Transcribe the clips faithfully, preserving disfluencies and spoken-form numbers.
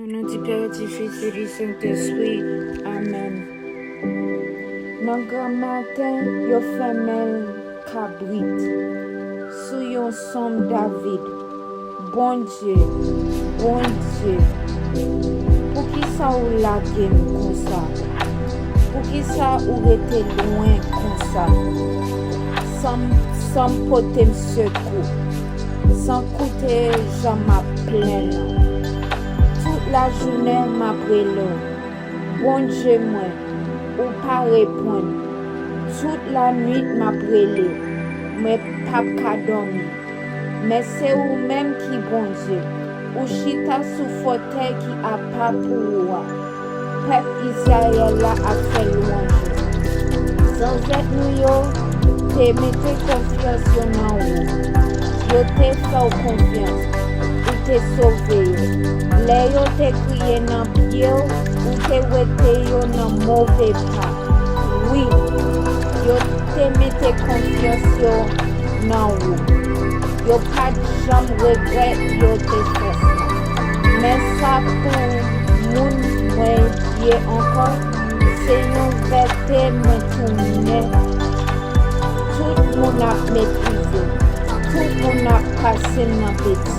Non di Pè, di Fis e di Sentespri. Amèn. Nan gramaten, yo fèmen l kabrit sou yon sonm David. Bondye, Bondye, poukisa w lage m konsa? Poukisa ou rete lwen konsa? San, san pote m sekou, san koute jan m ap plenn an. Tout lajounen m ap rele w, Bondye mwen, ou pa reponn. Tout lanwit m ap rele, mwen p ap ka dòmi. Men se ou menm ki Bondye, ou chita sou fòtèy ki apa pou ou a. Pèp Izrayèl la ap fè lwanj ou. Zansèt nou yo te mete konfyans yo nan ou. Yo te fè w konfyans, ou te sove yo. Lè yo te kriye nan pye w, ou te wete yo nan move pa. Wi, yo te mete konfyans yo nan ou. Yo pa t janm regrèt yo te fè sa. Men sa pou moun mwen ye ankò, se yon vète mwen tounen. Tout moun ap meprize m. Tout moun ap pase m nan betiz.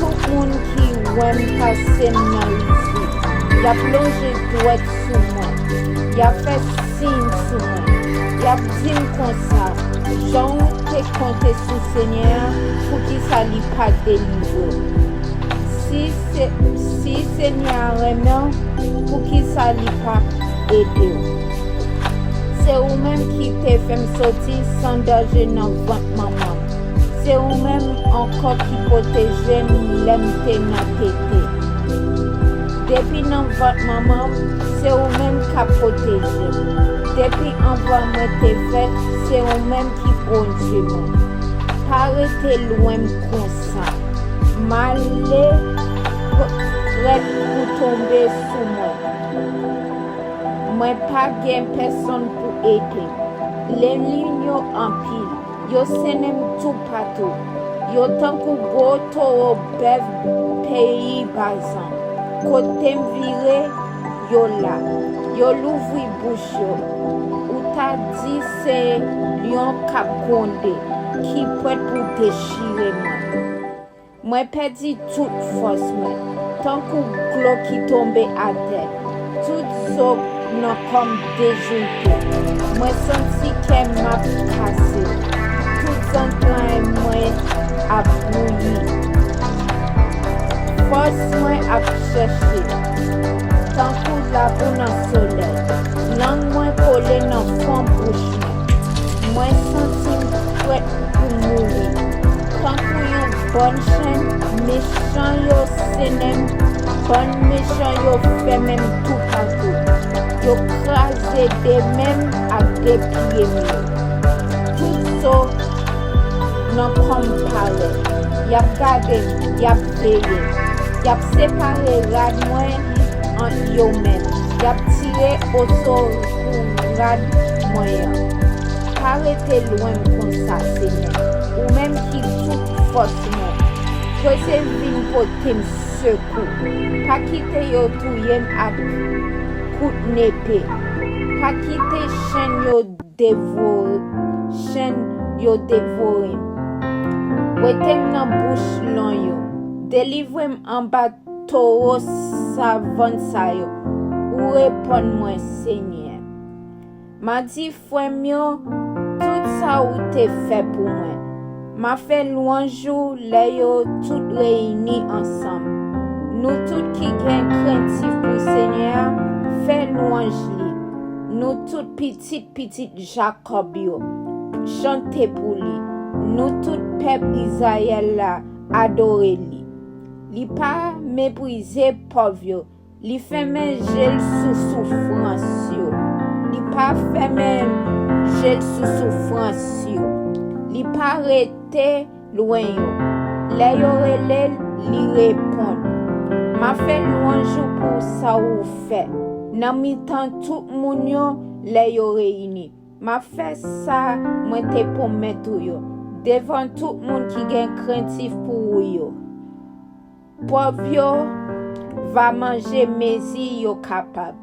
Tout moun ki wè m pase m nan rizib. Y ap lonje dwèt sou mwen. Y ap fè siy sou mwen. Y ap di m konsa, jan w te konte sou Senyè a, poukisa li pa delivre w? Si, se, si Senyè a renmen w, poukisa li pa ede w? Se ou menm ki te fè m soti san danje nan vant manman m. Se ou menm ankò ki pwoteje m lè m te nan tete. Depi nan vant manman m, se ou menm k ap pwoteje m. Depi anvan mwen te fèt, se ou menm ki Bondye mwen. Pa rete lwen m konsa. M ale p-, prèt pou tonbe sou mwen. Mwen pa gen pèsonn pou ede m. Lènmi m yo anpil. Yo sennen m toupatou. Yo tankou gwo towo bèf peyi Bazan. Kote m vire, yo la. Yo louvri bouch yo. Ou ta di se lyon k ap gwonde, ki prèt pou dechire mwen. Mwen pèdi tout fòs mwen, tankou glo ki tonbe atè. Tout zo nan kò m dejouke. Mwen santi kè m ap kase. Tout zantray mwen ap bouyi. Fòs mwen ap chèche, tankou labou nan solèy. Lang mwen kole nan fon bouch mwen. Mwen santi m prèt pou mouri. Tankou yon bann chen, mechan yo sennen m, bann mechan yo fèmen m toupatou. Yo kraze de men m ak de pye m yo. Tout zo nan kò m parèt. Y ap gade m, y ap veye. Y ap separe rad mwen ant yo menm. Y ap tire oso pou rad mwen an. Pa rete lwen m konsa, Senyè, ou menm ki tout fòs mwen. Jezi vin pote m sekou. Pa kite yo touye m ak kout nepe. Pa kite chen yo devore, chen yo devore m. Wete m nan bouch lyon yo. Delivre m anba towo savann sa yo. Ou reponn mwen, Senyè. M a di frè m yo tout sa ou te fè pou mwen. M a fè lwanj ou lè yo tout reyini ansanm. Nou tout ki gen krentif pou Senyè a, fè lwanj li. Nou tout pitit pitit Jakòb yo, chante pou li. Nou tout pèp Izrayèl la, adore li. Li pa meprize pòv yo, li fèmen je l sou soufrans yo. Li pa fèmen je l sou soufrans yo. Li pa rete lwen yo. Lè yo rele l, li reponn. M a fè lwanj ou pou sa ou fè nan mitan tout moun yo lè yo reyini. M a fè sa mwen te pwomèt ou yo devan tout moun ki gen krentif pou ou yo. Pòv yo va manje mezi yo kapab.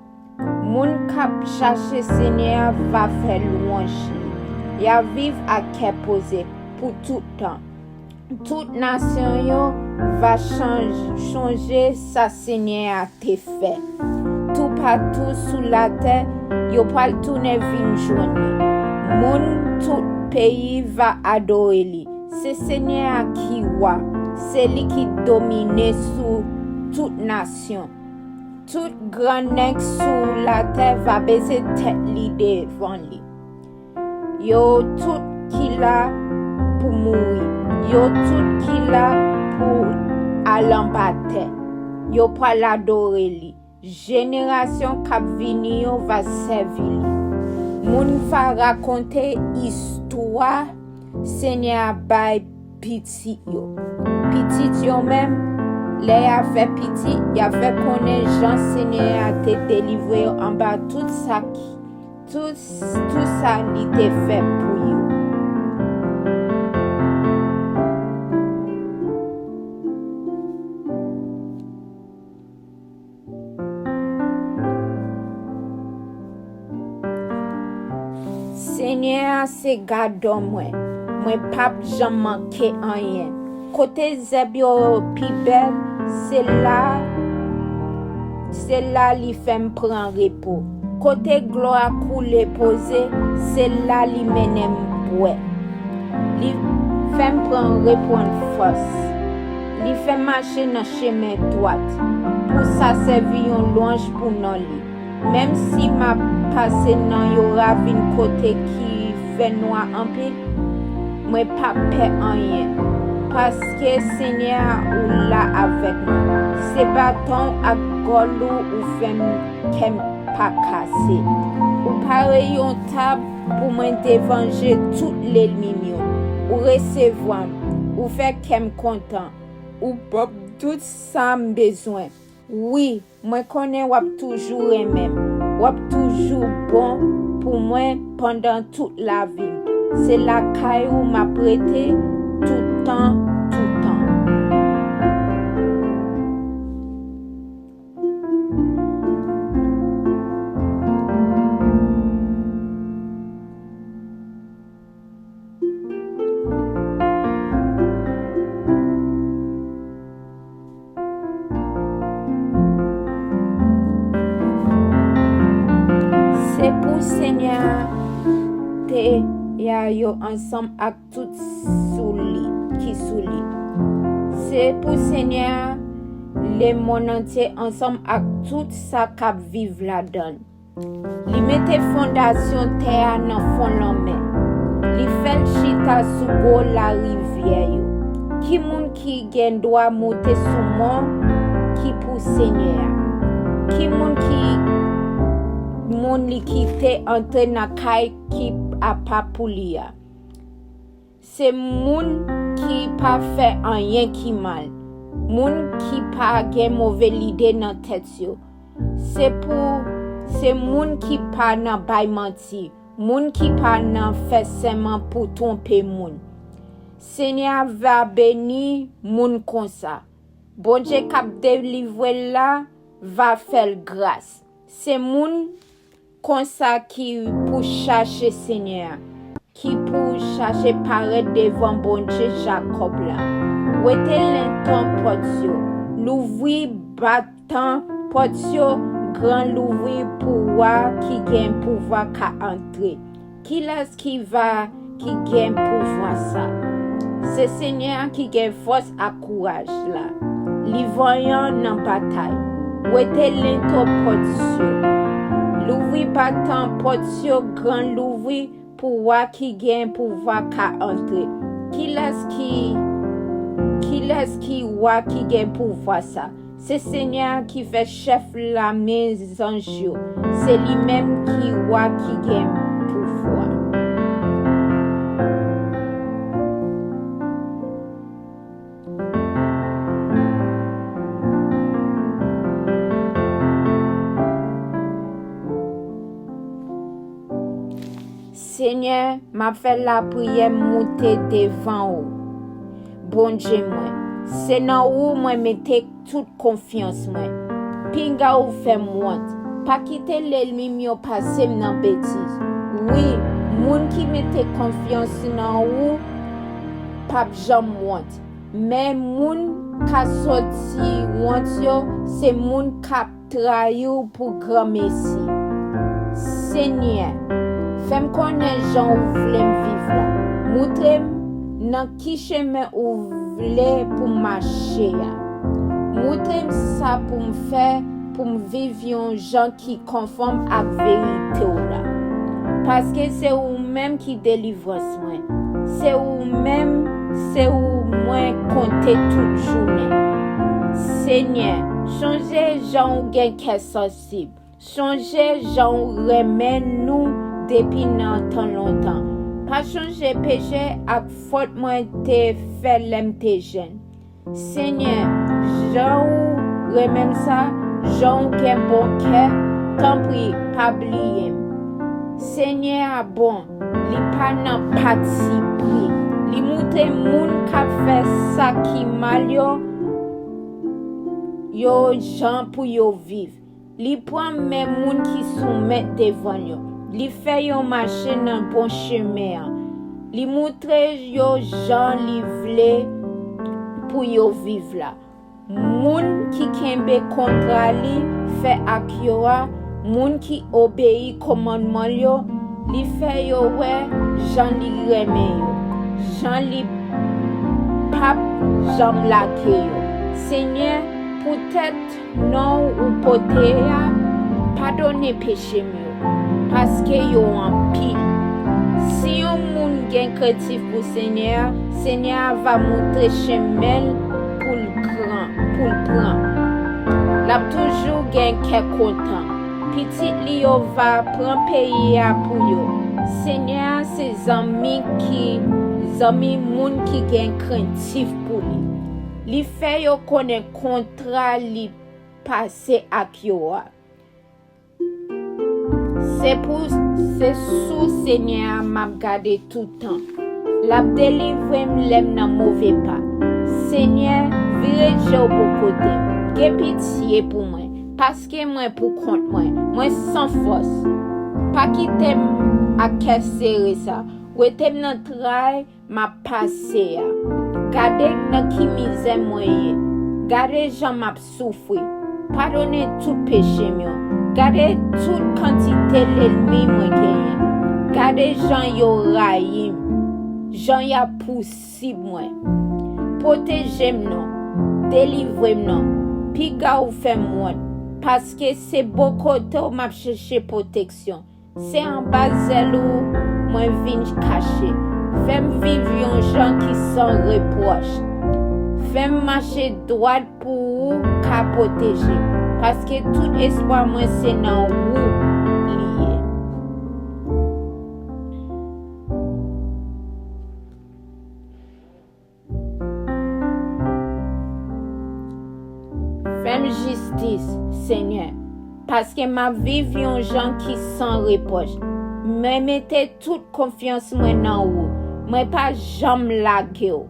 Moun k ap chache Senyè a va fè lwanj li. Y a viv ak kè poze pou tout tan. Tout nasyon yo va chanj- chonje sa Senyè a te fè. Toupatou sou latè, yo pral tounen vin jwenn li. Moun tout peyi va adore li. Se Senyè a ki wa, se li ki domine sou tout nasyon. Tout gran nèg sou latè va bese tèt li devan li. Yo tout ki la pou mouri, yo tout ki la pou al anba tè, yo pral adore li. Jenerasyon k ap vini yo va sèvi li. Moun va rakonte istwa Senyè a bay pitit yo. Pitit yo menm, lè y a fè pitit, y a fè konnen jan Senyè a te delivre yo anba tout sa ki, tout, tout sa li te fè pou yo. Senyè a se gadò mwen, mwen p ap janm manke anyen. Kote zèb yo pi bèl, se la, se la li fè m pran repo. Kote glwa koule poze, se la li mennen m bwè. Li fè m pran reprann fòs. Li fè m mache nan chemen dwat, pou sa sèvi yon lwanj pou non li. Menm si m ap pase nan yon ravin kote ki fè nwa anpil, mwen p ap pè anyen, paske Senyè a ou la avèk mwen. Se baton w ak gòl ou ou fè m kè m pa kase. Ou pare yon tab pou mwen devan je tout lènmi m yo. Ou resevwa m, ou fè kè m kontan, ou ban m tout sa m bezwen. Wi, mwen konnen w ap toujou renmen m. W ap toujou bon pou mwen pandan tout lavi m. Se lakay ou m ap rete toutan, toutan. Se pou Senyè a te ya yo ansanm ak tout sou li, ki sou li. Se pou Senyè a lemonn antye ansanm ak tout sa k ap viv ladan l. Li mete fondasyon tè a nan fon lanmè. Li fè l chita sou gwo larivyè yo. Ki moun ki gen dwa moute sou mon ki pou Senyè a? Ki moun ki moun li kite antre nan kay ki apa pou li a? Se moun ki pa fè anyen ki mal, moun ki pa gen move lide nan tèt yo. Se pou, se moun ki pa nan bay manti, moun ki pa nan fè sèman pou twonpe moun. Senyè a va beni moun konsa. Bondye k ap delivre l la va fè l gras. Se moun konsa ki pou chache Senyè a, ki pou chache parèt devan Bondye Jakòb la. Wete lentan pòt yo, louvri batan pòt yo gran louvri pou wa ki gen pouvwa ka antre. Kilès ki va ki gen pouvwa sa? Se Senyè a ki gen fòs ak kouraj la. Li vanyan nan batay. Wete lento pòt yo. Louvri batan pòt yo gran louvri pou wa ki gen pouvwa ka antre. Kilès ki, kilès ki wa ki gen pouvwa sa? Se Senyè a ki fè chèf lame zanj yo. Se li menm ki wa ki gen pouvwa. Senyè, m ap fè lapriyè moute devan ou. Bondye mwen, se nan ou mwen mete tout konfyans mwen. Pinga ou fè m wont. Pa kite lènmi m yo pase m nan betiz. Wi, moun ki mete konfyans nan ou p ap janm wont. Men moun k ap sòti wont yo, se moun k ap trayi w pou granmesi. Senyè, fè m konnen jan ou vle m viv la. Moutre m nan ki chemen ou vle pou m mache a. Moutre m sa pou m fè pou m viv yon jan ki konfòm ak verite w la. Paske se ou menm ki delivrans mwen. Se ou menm, se ou mwen konte tout jounen. Senyè, chonje jan ou gen kè sansib. Chonje jan ou renmen nou depi nan tan lontan. Pa chonje peche ak fòt mwen te fè lè m te jèn. Senyè, jan ou renmen m sa, jan ou gen bon kè, tanpri, pa bliye m. Senyè a bon, li pa nan patipri. Li moutre moun k ap fè sa ki mal yo, yo jan pou yo viv. Li pran men moun ki soumèt devan l yo. Li fè yo mache nan bon chemen an. Li moutre yo jan li vle pou yo viv la. Moun ki kenbe kontra li fè ak yo a, moun ki obeyi kòmandman l yo, li fè yo wè jan li renmen yo, jan li p ap janm lage yo. Senyè, poutèt non ou pote a, padone peche m yo, paske yo anpil. Si yon moun gen krentif pou Senyè a, Senyè a va moutre chemen l pou l gran, pou l pran. L ap toujou gen kè kontan. Pitit li yo va pran peyi a pou yo. Senyè a se zanmi ki, zanmi moun ki gen krentif pou li. Li fè yo konnen kontra li pase ak yo a. Se pou, se sou Senyè a m ap gade toutan. L ap delivre m lè m nan move pa. Senyè, vire je w bò kote m. Gen pitye pou mwen, paske mwen pou kont mwen. Mwen san fòs. Pa kite m ak kè sere sa. Wete m nan tray m ap pase a. Gade nan ki mizè mwen ye. Gade jan m ap soufri. Padone tout peche m yo. Gade tout kantite lènmi mwen genyen. Gade jan yo rayi m. Jan y ap pousib mwen. Pwoteje m non. Delivre m non. Piga ou fè m wont. Paske se bò kote w m ap chèche pwoteksyon. Se anba zèl ou mwen vin kache. Fè m viv yon jan ki san repwòch. Fè m mache dwat pou ou ka pwoteje m. Paske tout espwa mwen se nan ou li ye. Fè m jistis, Senyè, paske m ap viv yon jan ki san repwòch. Mwen mete tout konfyans mwen nan ou. Mwen pa janm lage w.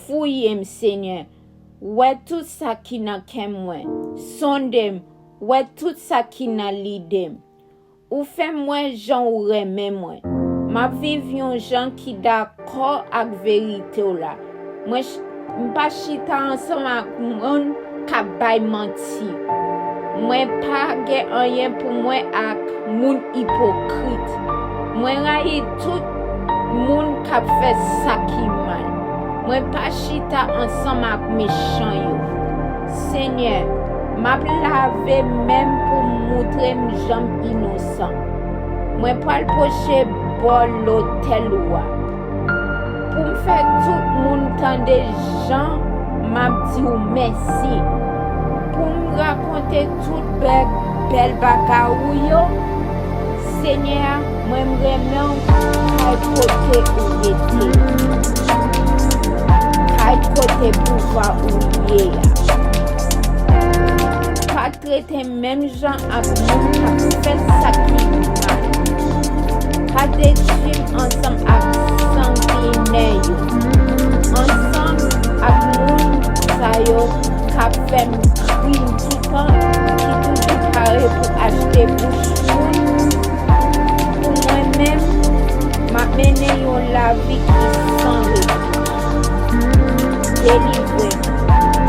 Fouye m, Senyè. Wè tout sa ki nan kè mwen. Sonde m. Wè tout sa ki nan lide m. Ou fè m wè jan ou renmen mwen. M ap viv yon jan ki dakò ak verite w la. Mwen ch-, m pa chita ansanm ak moun k ap bay manti. Mwen pa gen anyen pou mwen ak moun ipokrit. Mwen rayi tout moun k ap fè sa ki mal. Mwen pa chita ansanm ak mechan yo. Senyè, m ap lave men m pou m moutre m jan m inosan. Mwen pral pwoche bò lotèl ou a. Pou m fè tout moun tande jan m ap di w mèsi. Pou m rakonte tout bèl, bèl bagay ou yo. Senyè a, mwen m renmen w kay kote ou rete. Kay kote pouvwa ou ye a. Pa trete menm jan ak moun k ap fè sa ki mal. Pa detwi m ansanm ak sanginè yo. Ansanm ak moun sa yo k ap fè m kri toutan, se bouch moun. Pou mwen menm, m ap mennen yon lavi ki san repri. Delivre m,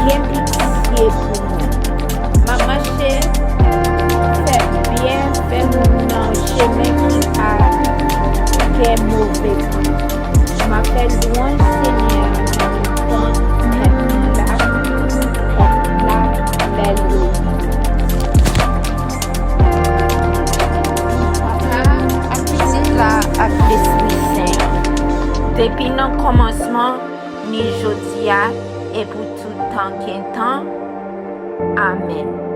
gen pitye pou mwen. M ap mache, fè byen, fè moun nan chemen ki pa gen move pou mwen. M ap fè lwanj Senyè a nan mitan pèp la, pèp la, lè lwe. Papa, ak Pitit la, ak Lespri Sen an. Depi nan kòmansman, ni jodi a, e pou tout tan gen tan. Amèn.